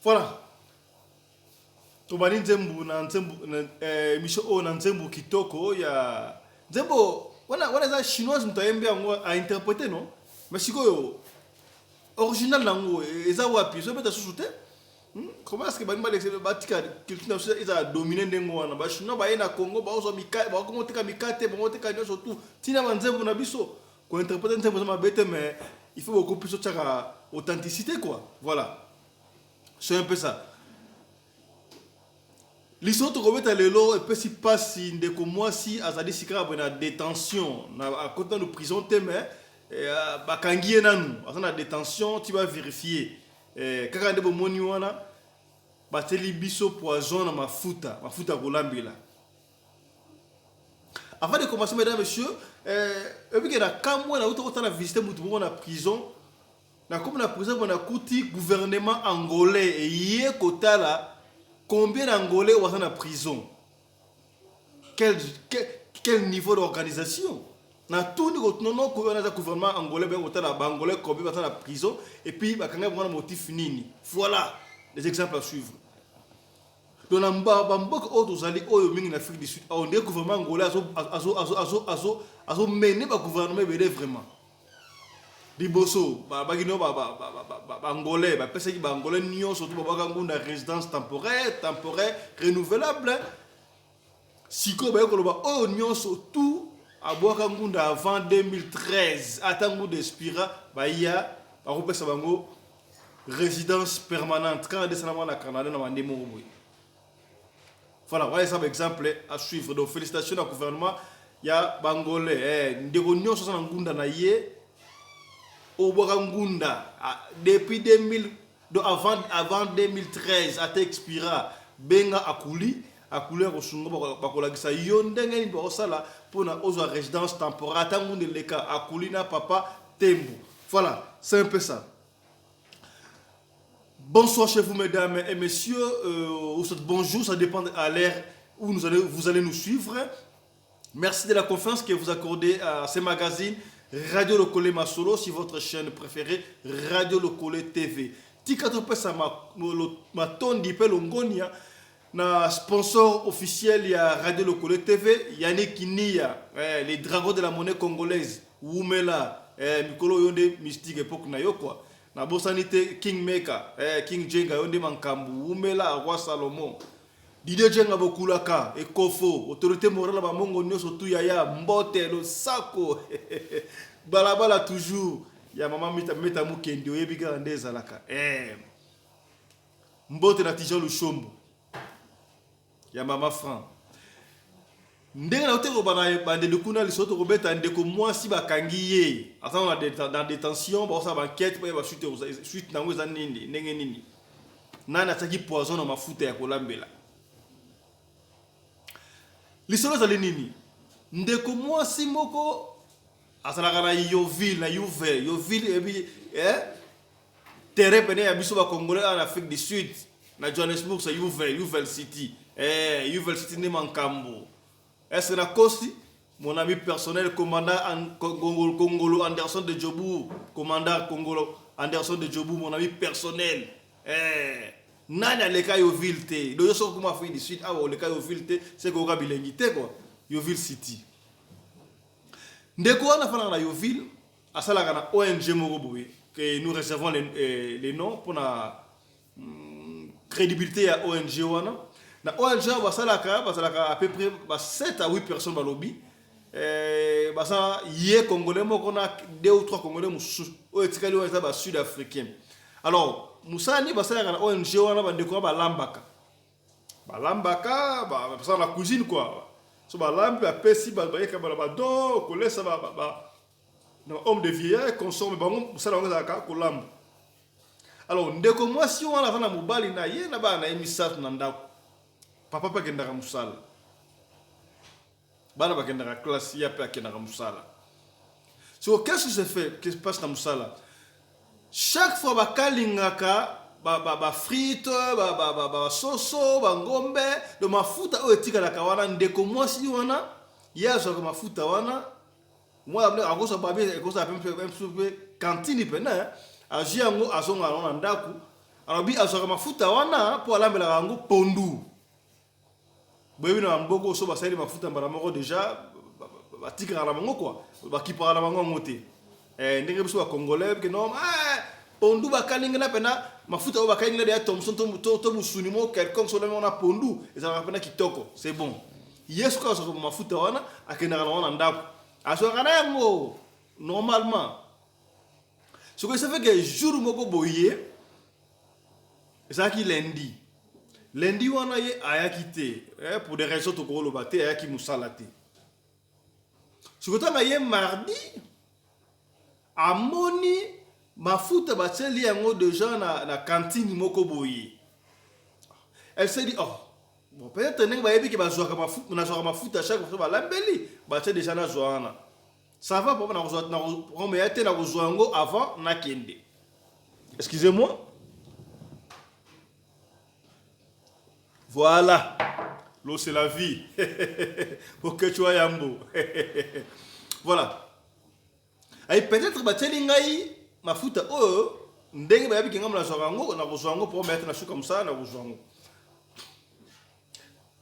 Voilà, tobandi nzembo na nzembo na émission oyo na nzembo kitoko ya nzembo wana. Wana eza chinoise, moto ayembi yango, ainterprété, non? Mais sikoyo original nango eza wapi? Ezobeta susu te. Comment est-ce que balingi balekisa, batika culture na biso ezala domine ndenge wana? Bachinois baye na Congo, baozwa bakoma oteka mikate, bango oteka nyonso tu, ntina banzembo na biso. Kointerpréter nzembo eza mabe te, mais il faut beaucoup plus otiaka authenticité, quoi. Voilà, c'est un peu ça. Lisolo tokobeta lelo epesi mpasi. Ndeko mwasi azali sika boye na détention, akoti nanu prison te, mais bakangi ye nanu, aza na détention ti bavérifier. Kaka nde bomoni wana batieli biso poison na mafuta, mafuta ya kolambela. Avant de commencer, mesdames, messieurs, ebike na kamwe, nauti kotala visite mutu moko na prison. Nakomi na prison bo nakuti gouvernement angolais eye kotala combien d'Angolais baza na prison. Quel niveau d'organisation! Natuni kotunonoko wana eza gouvernement angolais, baye kotala Baangolais combien baza na prison et puis bakanga bango na motif nini. Voilà les exemples à suivre. Donc na bamboka oyo tozali oyo mingi na Afrique du Sud awa, ndenge gouvernement angolais azomene bagouvernement ebele vraiment liboso. Balobaki no Baangolais, bapesaki Baangolais nyonso to babwaka ngunda résidence temporaire, temporaire renouvelable. Sikoyo baye koloba oyo nyonso tout abwaka ngunda avant 2013, ata ngunda expira, baya bakopesa bango résidence permanente, kaka nde esalama na Canada na bande moko boye. Voilà, wana eza baexemple à suivre. Donc félicitations na gouvernement ya Bangolais. Ndeko nyonso aza na ngunda na ye, obwaka ngunda depuis 2000, donc avant 2013, ata expira, benga akuli, akuli ya kosunga, bakolakisa yo ndenge nini bakosala mpona ozwa résidence temporaire ata ngunda eleka. Akuli na papa Tembo. Voilà, c'est un peu ça. Bonsoir chez vous, mesdames et messieurs, ou soit bonjour, ça dépend à l'heure où vous allez nous suivre. Merci de la confiance que vous accordez à ces magazines Radio Lokole Masolo sur votre chaîne préférée, Radio Lokole TV. Tika topesa matondi mpe longonia na sponsor officiel ya Radio Lokole TV, Yannick Nia, les dragons de la monnaie congolaise, Wumela, mikolo oyo nde mystique époque na yo, quoi. Nabosani te King Maker, King Jenga, yo nde makambo, Wumela, roi Salomon. Didier Jenga bokulaka ekofo, autorité morale, bamongo nyonso tu yaya, mbote losako, balabala toujours ya mama Mita, Meta Mukendi, oyebi kaka nde ezalaka. Mbote na Tijan Lushombo ya mama Franc. Ndenge na te koloba na bandeli kuna, lisolo tokobeta, ndeko mwasi bakangi ye, aza na détention, bakosala baenquête po yeba suite nango eza nini, ndenge nini, nani atiaki poison na mafuta ya kolambela. Lisolo ezali nini? Ndeko mwasi moko azalaka na Yeoville, na Yuve, Yeoville ebi terrain pene ya biso Bacongolais awa na Afrique du Sud, na Johannesburg, sa Yeoville, Yeoville City, Yeoville City nde makambo. Est-ce que nakosi? Mon ami personnel, commandant Kongolo Anderson de Jobourg, commandant Kongolo Anderson de Jobourg, mon ami personnel, nani aleka Yeoville te? Donc yo soki okoma Afrique du Sud awa, oleka Yeoville te, seke oyoka bilengi te, quoi. Yeoville City, ndeko wana afandaka na Yeoville, asalaka na ONG moko boye que nous réservons les noms mpona crédibilité ya ONG wana. Na ONG wana basalaka, bazalaka à peu près ba 7 à 8 personnes. Balobi baza ye Congolais moko na deux ou trois Congolais mosusu oyo etikali wana eza Basud africain. Alors mosala nini basalaka na ONG wana? Bandeko wana balambaka, balambaka, basala na cuisine, quoi. So balambi, bapesi, bayeka na badon kolesa na homme de vieillard consomme. Bango mosala bango ezalaka kolamba. Alors ndeko mwasi wana aza na mobali na ye na bana na ye misato na ndako. Papa mpe akendaka mosala, bana bakendaka classe, ye mpe akendaka mosala. So qu'est-ce qui se fait, qui se passe na mosala? Chaque fois bakalingaka bafrite, basoso, bangombe, do mafuta oyo etikalaka wana, ndeko mwasi wana ye azwaka mafuta wana. Mwana akozwa babi, ekozala mpe cantine pene, azwi yango, azonga yango na ndako. Alobi azwaka mafuta wana mpo alambelaka yango pondu. Boyebi na bamboko so basali mafuta mbala moko deja batikaka na bango kua, bakipaka na bango yango te. Eh, ndenge biso ba congolais ke non, eh, pondu bakalingi na pena mafuta oyo bakalingi na deya thomson to musuni moko quelconque, so olami wana pondu ezalaka pena kitoko, c'est bon. Ye soki azwaka mafuta wana, akendaka na wana ndako, azwaka na yango normalement. Soki ça fait que jour moko boye ezalaki lundi, lundi wana ye ayaki te, eh, pour des raisons tokoloba te, ayaki mosala te. Soki otanga ye mardi, amoni mafuta batieli yango deja na cantine moko boye. Elle s'est dit: oh bon, peut-être ndenge bayebi ke bazwaka mafuta, nazwaka mafuta chaque fois balambeli, batie deja, nazwa wana, ça va, papa, nakozwa ya te, nakozwa yango avant nakende. Excusez-moi, voilà, l'eau c'est la vie pour que tu yambo. Voilà, ayi peut-être batieli ngai mafuta oyo ndenge bayebi ke ngai nazwaka yango, nakozwa yango mpo mayate na suka mosala, nakozwa yango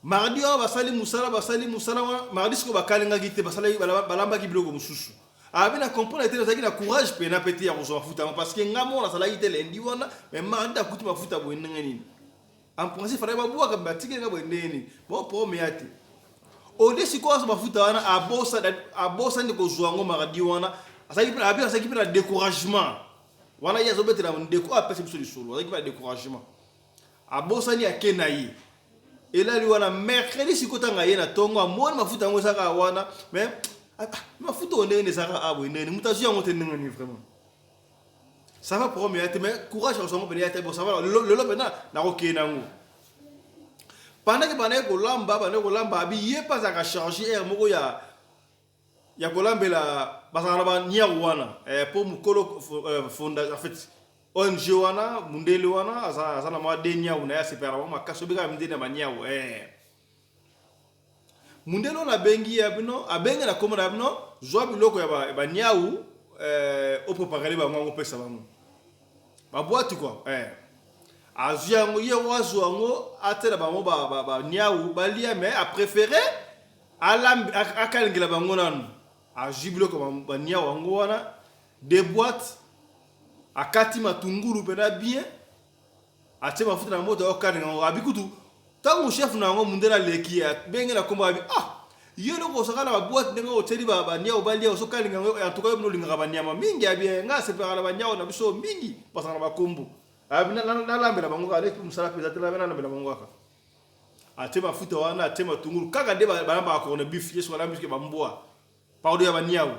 mardi. Oyo basali mosala, basali mosala wana mardi, sikoyo bakalingaki te, basalaki, balambaki biloko mosusu. Abi na comprendre te, nazalaki na courage pena mpe te ya kozwa mafuta yango, parce que ngai moko nazalaki te lundi wana, mais mardi akuti mafuta boye, ndenge nini? En principe fallait babwaka, batikeli ngai boye, ndenge nini? Bon, problème ya te. Ode sikoyo azwa mafuta wana, abosani kozwa yango mardi wana. Abi azalaki mpe na découragement wana. Ye azobetela ndeko oyo apesi biso lisolo, azalaki mpe na découragement, abosani, ake na ye, elali wana. Mercredi sikoyo, ntanga ye na ntongo, amoni mafuta yango ezaka wana, mais mafuta oyo ndenge ezaka aboye, ndenge moto azwi yango te, ndenge nini? Vraiment, ça va, problème ya te, mais courage akozwa yango pene ya te. Bon, ça va, lelo mpena nakokende yango. Pendant ke bandaki kolamba, bandaki kolamba, abi ye mpe azalaka charge aire moko ya kolambela, bazalaka na baniawu wana mpo mokolo fonda, en fait ONG wana, mundele wana aza na mwa de niawu na ye, asepelaka bango makasi, obekaka mindele na baniawu. Mundele wana abengi ya bino, abengi na kombo na bino: zwa biloko ya baniawu, opréparele bango yango, opesa bango babwati kua. Azwi yango, ye azwa yango, atela bango baniawu balia, mais apréféré akalingela bango nanu. Azwi biloko baniawu yango wana, deux boîtes, akati matungulu mpena bien, atie mafuta na moto, akokalinga yango. Abi kutu ntango chef na yango mundele aleki, abenge na kombo, abi: ah, yo eloko osaka na baboîte, ndenge otieli baniawu balia, ozokalinga yango, en tout cas yo bino olingaka banyama mingi. Abi: nga asepelaka na baniawu na biso mingi, bazalaka na bakombo. Abi nalambela bango kaka neti mosala mpenza te, nalambela bango kaka. Atie mafuta wana, atie matungulu kaka nde balambaka corned beef. Yesu alambi soki bambwa, pardon, ya baniawu.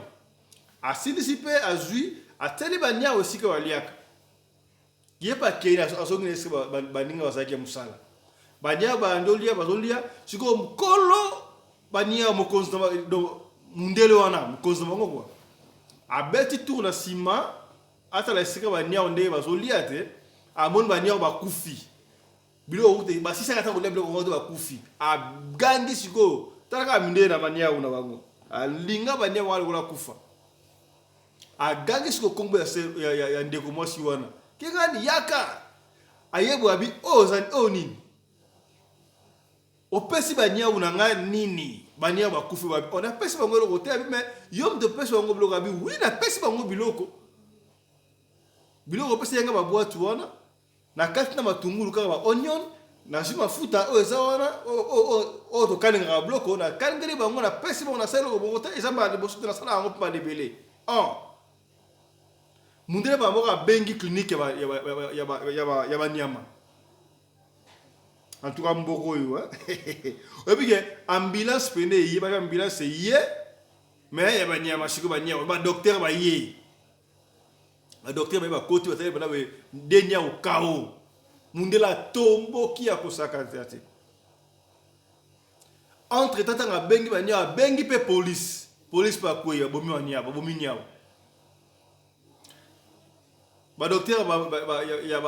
Asilisi mpe azwi, atieli baniawu esika baliaka. Ye mpe akei, azongi na esika baninga bazalaki ya mosala. Baniawu bandi olia, bazolia. Sikoyo mokolo baniawu, mokonzi, mundele wana, mokonzi na bango kua, abeti tour na nsima, atala esika baniawu ndenge bazolia te, amoni baniawu bakufi, biloko te, basisaka ata kolia biloko te, bakufi. Agangi. Sikoyo tala kaka mindele na baniawu na bango, alinga baniawu wana lokola kufa. Agangi sikoyo kombo ya ndeko mwasi wana: kengani, yaka. Ayebo abi: oyo oyo nini opesi baniawu na ngai? Nini, baniawu bakufi? Babi: oh, napesi bango eloko te. Abi: mais yo moto opesi bango biloko. Abi: oui, napesi bango biloko, biloko opesi yanga, baboîte wana na kati na matungulu kaka, ba oignon, nazwi mafuta oyo eza wana oyo tokalingaka biloko, nakalingeli bango, napesi bango, nasali eloko bongo te, eza mbala liboso te, nasala yango mpe balebele. Or mundele bamoko abengi clinique ya banyama. En tout cas mboka oyo, oyebi ke ambulance pene eye, baki ambulance eye, mais ya banyama. Sikoyo banyama, badocteur baye, badocteur baye, bakoti, batali bana de niawu kao. Mundele atomboki ya kosaka te. Entre temps, ntango abengi baniawu, abengi mpe police, police mpe akwei, babomi baniawu, babomi niawu. Badocteur ya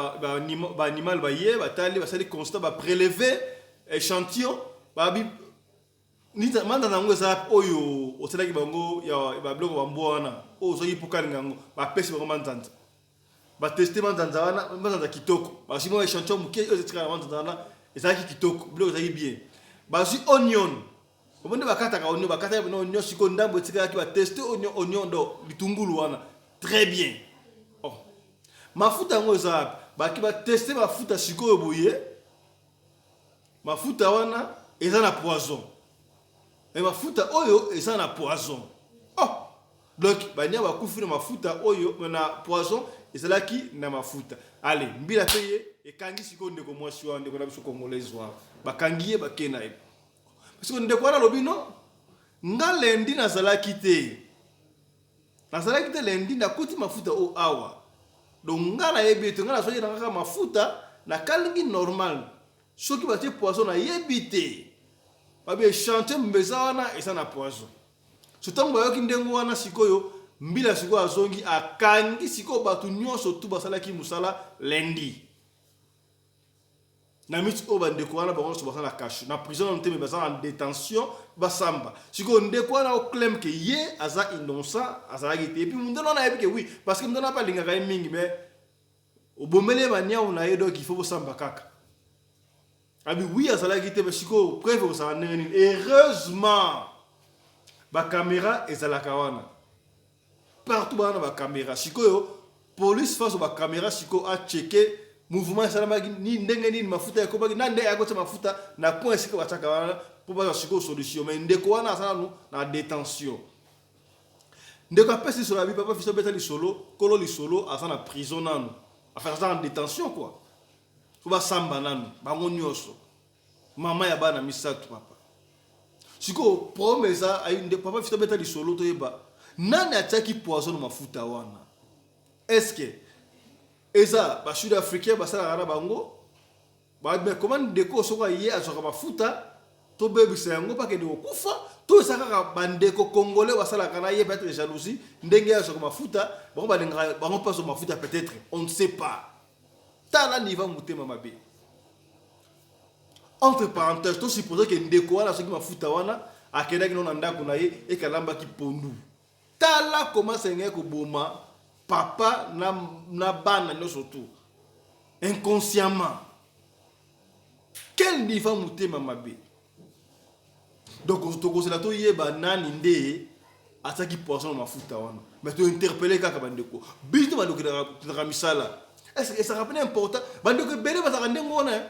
baanimal baye, batali, basali constat, baprélevé échantillon, babi manda na yango eza oyo osalaki bango ya babiloko bambwa wana oyo ozwaki mpo kalinga yango. Bapesi bango manzanza. Ba tester manzanza wana, manzanza kitoko. Bazwi mwa echantillon moke oyo etikala na manzanza wana, ezalaki kitoko, biloko ezalaki bien. Bazwi onion, omoni nde bakataka onion, bakataki bino onion, sikoyo ndambo etikalaki, ba tester onion, onion do litungulu wana très bien. Oh. Mafuta yango eza wapi? Baki ba tester mafuta sikoyo boye, mafuta wana eza na poison. Mais mafuta oyo eza na poison. Oh! Donc bania bakufi na mafuta oyo na poison ezalaki na mafuta. Allez, mbila pe ye ekangi sikoyo ndeko mwasi wana, ndeko na biso congolaise wana. Bakangi ye bakei na ye. Parce que ndeko wana alobi non, nga lundi nazalaki te. Nazalaki te lundi nakuti mafuta oyo awa. Donc nga nayebi ete nga nazwaki na kaka mafuta nakalingi normal. Soki batie poison nayebi te. Babi echantillon mbeza wana eza na poison. So tango bayoki ndenge wana sikoyo mbila sikoyo azongi akangi sikoyo bato nyonso tu basalaki mosala lundi. Na miti oyo bandeko wana bango nyonso baza na kasho na prison nanu te me baza na detention basamba. Sikoyo ndeko wana oclaim ke ye aza innocent azalaki te. Et puis mundele wana ayebi ke oui parce que mundele wana pe alingaka ye mingi mais obomeli ye baniawu na ye donc il faut bosamba kaka. Abi oui azalaki te mais sikoyo preuve ekozala ndenge nini? Heureusement ba camera ezalaka wana partout bana ba camera sikoyo police face ba camera sikoyo a checker mouvement esalamaki ni ndenge nini mafuta ekomaki na nde akotia mafuta na coin esika batiaka wana mpo bazwa sikoyo solution mais ndeko wana aza nanu na detention. Ndeko apesi lisolo abi papa fiso beta lisolo kolo lisolo aza na prison nanu enfin aza na detention quoi. Faut basamba nanu bango nioso. Mama ya bana misatu papa. Sikoyo problème eza ayi nde papa fito beta lisolo toyeba nani atiaki poison na mafuta wana. Est-ce que eza ba sud africain basalaka na bango ba mais comment ndeko soko aye azwaka mafuta tobebisa yango mpe akende kokufa to eza kaka bandeko congolais basalaka na ye peut-être jalousie ndenge azwaka mafuta bango balingaka bango mpe azwa mafuta peut-être on ne sait pas. Tala niveau ya motema mabe. Entre parenthèses, to supposer que ndeko wana soki mafuta wana akendaki no na ndako na ye ekalambaki pondu. Tala comment ça koboma papa na, na bana nyonso tout inconsciemment. Quel niveau motema mabe. Donc tokozela toyeba nani nde atiaki poison na mafuta wana. Mais to interpeller kaka bandeko. Biso bandeko tozalaka misala. Est-ce que ezalaka pena important? Bandeko ebele bazalaka ndenge wana. Eh?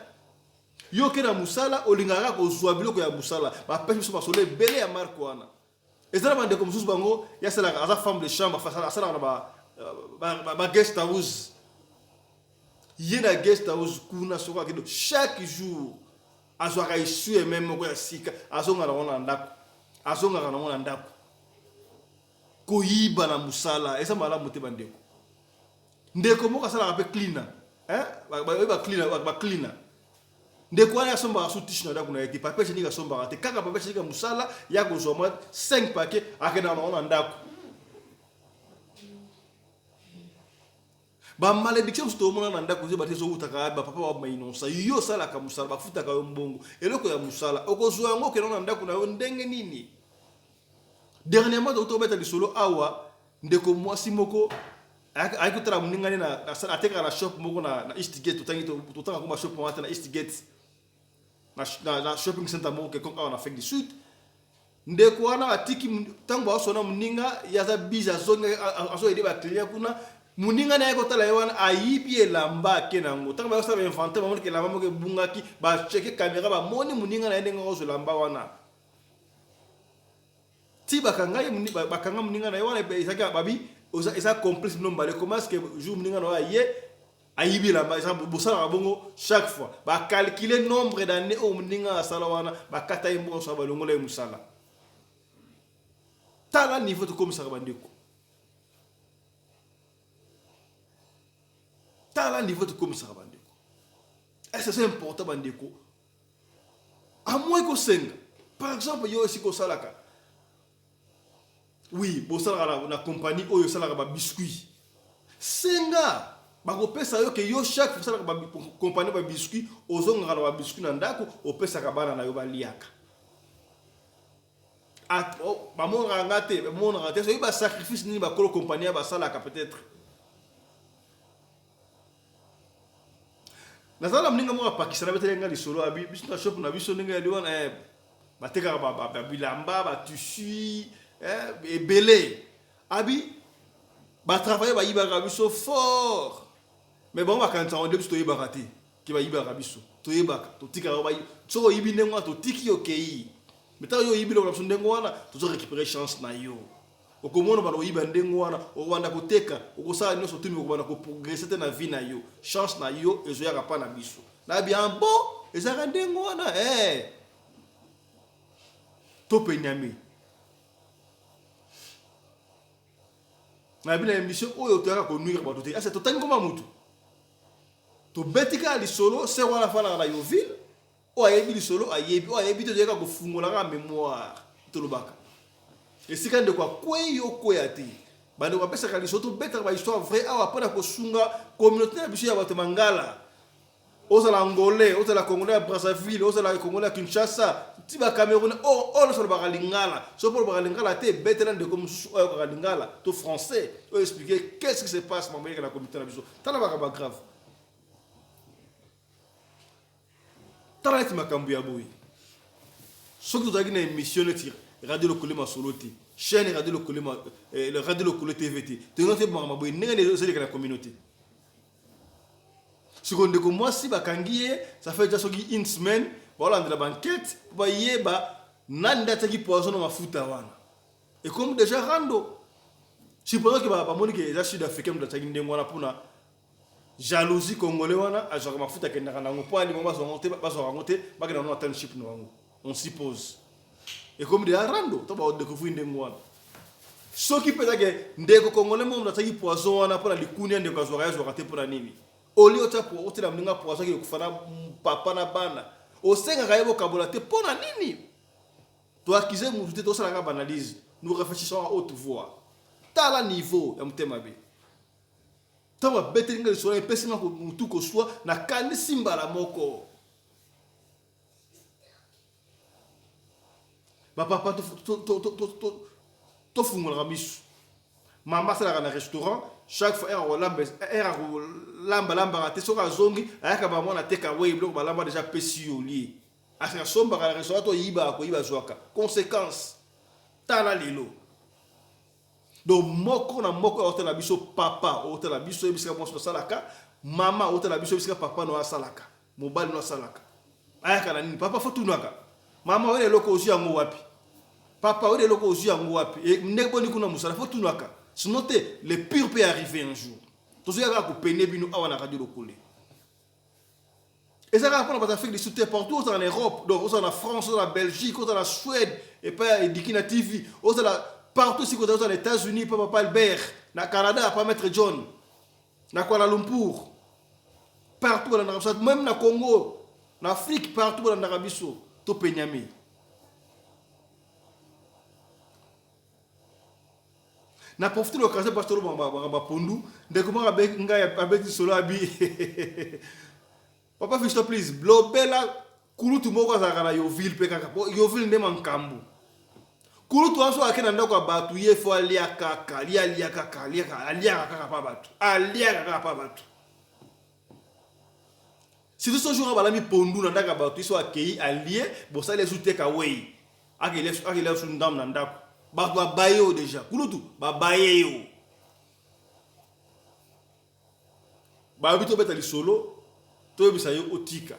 Yo oke na mosala olingaka kaka kozwa biloko ya mosala. Bapesi biso masolo ebele ya marque wana. Eza na bandeko mosusu bango ye asalaka aza femme de chambre asalaka na ba, ba, ba, ba guest house. Ye na guest house kuna soko akende chaque jour Azwaka essuie main moko ya sika azongaka nango na ndako, azongaka nango na ndako. Koyiba na mosala eza malamu te bandeko. Ndeko moko asalaka pe cleaner, hein? Ba ba cleaner, ba cleaner. Ndeko wana asombaka su tissu na ndako na ye te, papier hygienique asombaka te, kaka papier hygienique ya mosala ya kozwa mwa 5 paquet akendaka nango na ndako. Ba malediction mosusu toomona na ndako ozoyeba te ezowutaka wapi, ba papa ba ma innocent. Yo osalaka mosala, bafutaka yo mbongo, eloko ya mosala okozwa yango okende na ndako na yo ndenge nini? Dernièrement tokuti kobeta lisolo awa, ndeko mwasi moko ayaki kotala moninga ne na atekaka na shop moko na, na Eastgate, totangi totanga koma shop wana te na Eastgate na, na, na shopping center moko quelconque awa na Afrique du Sud. Ndeko wana atiki tango baosona muninga ye aza busy azongi azo aider ba client kuna muninga naye kotala ye wana ayibi elamba ake na yango tango bayosala ba inventaire bamoni ke elamba moko ebungaki ba checker camera bamoni muninga na ye ndenge akozwa elamba wana ti bakanga ye bakanga muninga na ye wana ezalaki babi eza complice bino mbale comment est-ce que jour muninga na yo aye Ayibi elamba eza bosalaka bongo chaque fois ba calculer nombre d'années oyo moninga asala wana bakata ye mbongo soka balongola ye mosala. Tala niveau tokomisaka bandeko, tala niveau tokomisaka bandeko. Est-ce que c'est important bandeko? À moins kosenga par exemple yo esika osalaka Oui, bosalaka na, na compagnie oyo esalaka ba biscuits. Senga bakopesa yo ke yo chaque fois osalaka ba compagnie ba biscuits, ozongaka na ba biscuits na ndako, opesaka bana na yo baliaka. At, oh, bamonaka nga te, bamonaka te. Soki ba sacrifice nini bakolo compagnie basalaka peut-être. Nazala na moninga moko ya Pakistan abeteli nga lisolo abi biso na shop na biso ndenge yali wana eh, batekaka ba, ba, ba bilamba ba tissu eh, ebele abi ba travailler bayibaka biso fort mais bango bakanisaka nde biso toyebaka te ke bayibaka biso toyebaka totikaka bayi soki oyibi ndenge wana totiki yo kei mais ntango yo oyibi biloko na biso ndenge wana tozo récupérer chance na yo. Okomona obanda koyiba ndenge wana, okobanda koteka, okosala nionso tout mais okobanda ko progresser te na vie na yo. Chance na yo ezoyaka pa na biso. Na bi ah bon? Ezalaka ndenge wana eh. To penyami. Na bi na emission oyo toyaka ko nuire bato te. Asa totangi koma mutu. Tobeti kaka lisolo, sœur wana afandaka na Yeoville. Oyo ayebi lisolo ayebi, oyo ayebi te toyaka kofungola kaka memoire. Tolobaka esika ndeko akwei yo okweya te. Bandeko bapesaka lisolo, tobetaka ba histoire vrai awa mpo na kosunga communauté na biso ya bato mangala. Ozala angolais, ozala congolais ya Brazzaville, ozala congolais ya Kinshasa, ti ba Camerounais, oyo oyo nyonso alobaka lingala. Soki mpo olobaka lingala te, betela ndeko mosusu oyo ayokaka lingala to français, oyo expliquer qu'est-ce qui se passe mambo eleka na communauté na biso. Tala makambo ya grave. Tala neti makambo ya boye soki tozalaki na emission neti radio lokole masolo te chaîne radio lokole ma, eh, radio lokole tv te tolinga te makambo boye ndenge nini ezoleka na communauté sikoyo ndeko mwasi bakangi ye ça fait déjà soki une semaine baolandela bankete mpo bayeba nani nde atiaki poison na mafuta wana ekomi déjà rando supposons ke bamoni ke eza sud africain moto atiaki ndenge wana mpona Jalousie congolais wana azwaka mafuta akendaka nango po alima bazwa yango te bazwaka yango te bakenda nango na township na bango on suppose ekomi deja rando to ba découvrir ndenge wana soki mpe ezake ndeko congolais moko moto atiaki poison wana mpo na likuni ya ndeko azwaka ye azwaka te mpo na nini olie otya otyela moninga poison akende kokufa na papa na bana osengaka ye bokabola te mpo na nini to accuse mutu te tosalaka baanalyse nous réfléchissons à haute voix tala niveau ya motema mabe Ntango abeteli ngai lisolo, epesi ngai motu koswa, nakanisi mbala moko. Bapapa tofungolaka miso. Mama asalaka na restaurant, chaque fois heure akolamba lambaka te, soki azongi ayaka ba mwana teka wei biloko balamba deja apesi yo olie. Asombaka na restaurant to yibaka koyiba azwaka. Conséquence tala lelo. Donc moko na moko aotala biso papa otala biso yebisaka mwasi asalaka mama otala biso yebisaka papa no asalaka mobali no asalaka ayaka na nini papa fo tunaka mama oyo eloko ozwi yango wapi papa oyo eloko ozwi yango wapi e, ndenge boni kuna mosala fo tunaka sinon te le pire peut arriver un jour tozoya kaka kopene bino awa na radio lokole Eza kaka pona bato Afrique du Sud te, partout ozala na Europe, donc ozala na France, ozala na Belgique, ozala na Suède, epai ya Ediki na TV, ozala partout esika ozala, ozala na États-Unis pa papa Albert, na Canada pa Maître John, na Kuala Lumpur, partout balandaka biso, même na Congo, na Afrique, partout balandaka biso, topenyami. Na profite l'occasion parce que toloba makambo ya pondu ndeko moko abengi ngai abeti solo abi papa Fiston please lobela kulutu moko azalaka na Yoville mpe kaka po Yoville nde mankambo kulutu wana soki ake na ndako ya bato ye fo alia kaka alia alia kaka aliaka aliaka kaka pa bato aliaka kaka pa bato surtout so jour abalami pondu na ndako ya bato ye so akei alie bosali esu teka wei Akelia su ndambo na ndako. Bato babaye yo deja. Kulutu babaye yo. Bayobi tobeta lisolo toyebisa yo otika.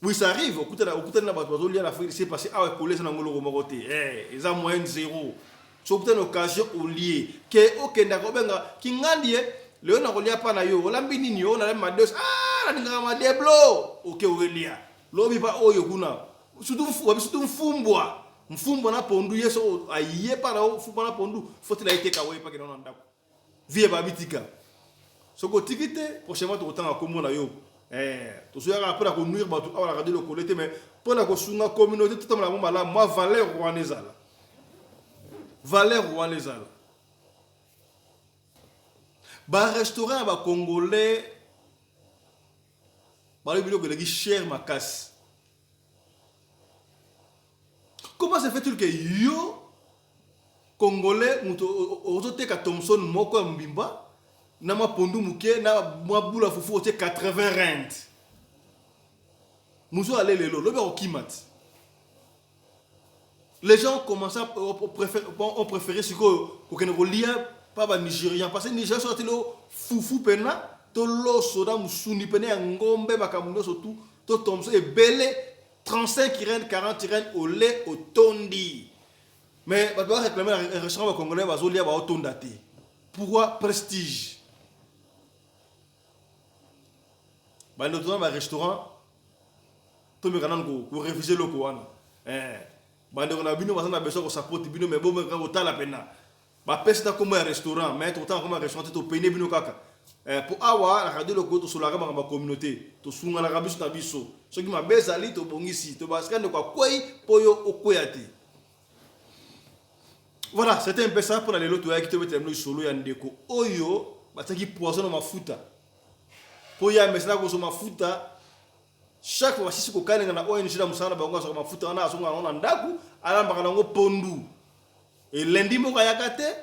Oui, ça arrive, okutana okutani na bato bazolia na Afrique c'est parce awa ekole eza nango eloko moko te. Eh, eza moyenne zéro. So okutani occasion olie ke okendaka obenga kingandi ye lelo nakolia pa na yo olambi nini yo nalambi madeso ah nalingaka madeblo oke okelia lobi pa oyo kuna Surtout wapi surtout mfumbwa. Mfumbwa na pondu ye so aye pa na mfumbwa na pondu faut la eteka we pa kena na ndako. Vie ba bitika. Soko otiki te prochainement tokotanga kombo na yo. Eh, tozoyaka mpo na konuire bato awa na radio lokole te mais mpo na kosunga communauté totambola yango malamu mwa valeur wana ezala valeur wana ezala barestaurant ya bacongolais balobi biloko eleki cher makasi Comment se fait-il que yo congolais moto ozoteka Thomson moko ya mobimba Na mwa pondu moke na mwa bula fufu otie 80 rand. Mosusu ale lelo lobi akokima ti. Les gens ont commencé à, ont préféré, ont préféré sikoyo kokende kolia pa ba Nigérian parce que Nigérian soki atili fufu pena to loso na musuni pena ya ngombe makambo nyonso tout to tomso ebele 35 rand 40 rand ole otondi. Mais bato ba réclamer na restaurant ba congolais bazolia baotonda te. Pourquoi? Prestige. Bando toza ba restaurant tomeka nanu ko réviser eloko wana eh bandeko na bino baza na besoin kosapoti bino mais bomeka kotala pena bapesi na nkombo ya restaurant mais tokotanga nkombo ya restaurant te, topene bino kaka eh, po awa na radio Lokolo tosololaka makambo ya communauté, tosunganaka biso na biso, soki mabe ezali tobongisi, tobasika ndeko akwei mpo yo okweya te. Voilà, c'était un peu ça mpona lelo. Toyaki tobetela bino lisolo ya ndeko oyo batiaki poison na mafuta mpo ye amesana kozwa mafuta chaque fois basisi kokalinga na ONG na mosala na bango, azwaka mafuta wana, azongaka yango na ndako, alambaka nango pondu. Elendi moko ayaka te.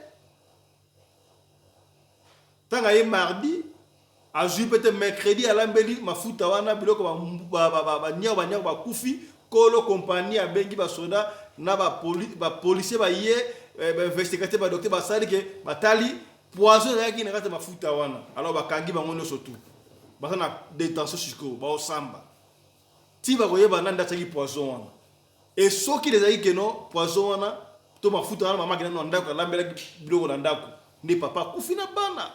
Ntango aye mardi, azwi mpe te. Mercredi alambeli mafuta wana biloko, baniao baniao bakufi. Kolo kompani abengi basoda na bapolicier, baye bainvestigateur, badocteur basali ke batali poison ezalaki na kati ya mafuta wana. Alors bakangi bango nyonso tu, baza na détention sikoyo, baosamba ti bakoyeba nani atiaki poison wana. E soki ezalaki keno poison wana to mafuta wana, mama akenda na ndako, alambelaki biloko na ndako nde papa akufi na bana.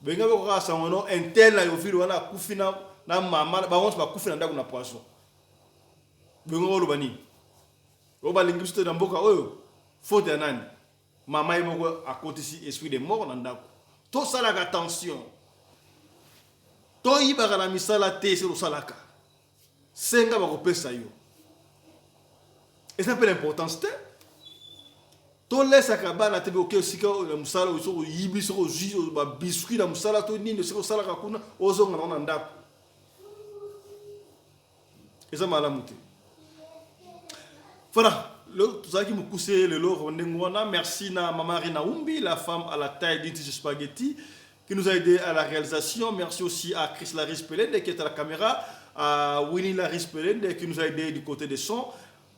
Benga bako kaka sango no intel na yovile wana akufi na mama, bango nyonso bakufi na ndako na poison. Benga oloba nini? Oyo balingi biso te na mboka oyo, faute ya nani? Mama ye moko akotisi esprit de mort na ndako. Tosalaka attention, toyibaka na misala te. Se tosalaka, senga, bakopesa yo, eza mpe na importance te. Tolesaka bana te. Oke esika na mosala, soki oyibi, soki ozwi babiscuit na mosala to nini, soki osalaka kuna, ozonga nango na ndako, eza malamu te. Voilà, tozalaki mokuse lelo ndenge wana. Merci na mama Rina Umbi, la femme à la taille d'une tige spaghetti, qui nous a aidé à la réalisation. Merci aussi à Chris Laris Pelende qui est à la caméra, à Winnie Laris Pelende qui nous a aidé du côté des sons.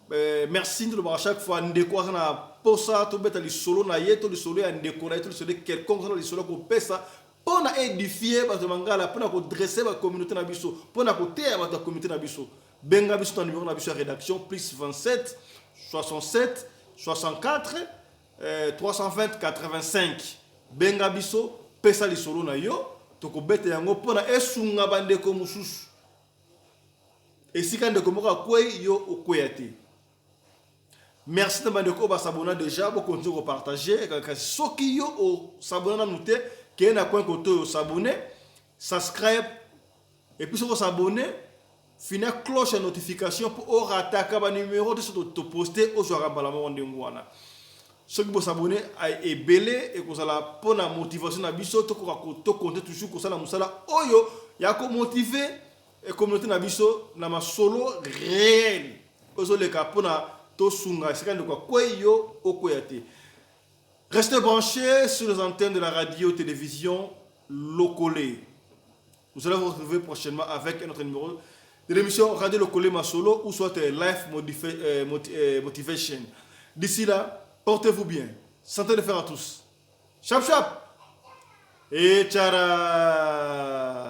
Merci à chaque fois ndeko aza na posa tobeta lisolo na ye to lisolo ya ndeko na ye to lisolo quelconque, na lisolo kopesa mpona édifier bato ya Mangala, mpona kodresser bacommunauté na biso, mpona koteya bato ya communauté na biso, benga biso na numéro na biso ya rédaction: plus 27 67 64 320 85. Benga biso, pesa lisolo na yo, tokobeta yango mpona esunga bandeko mosusu. Esika ndeko moko akwei, yo okweya te. Merci na bandeko oyo basabona déjà, bokontinue kopartage. Kasi soki yo osabona nanu te, keye na coin kote oyo osabone, subscribe, et puis soki osabone, fina cloche ya notification mpo orataka banumero te. So toposte, ozwaka mbala moko ndenge wana. Soki bosabone ebele, ekozala mpona motivation na biso, tokoka tokonte toujours kosala mosala oyo ya komotiver communauté na biso na masolo réel ozoleka, mpona tosunga esika ndeko akwei, yo okweya te. Restez branchés sur les antennes de la radio-télévision Lokolé. Nous allons vous retrouver prochainement avec un autre numéro de l'émission Radio Lokolé Masolo ou soit Life Motivation. D'ici là, portez-vous bien. Santé de fer à tous. Chap chap et tchara.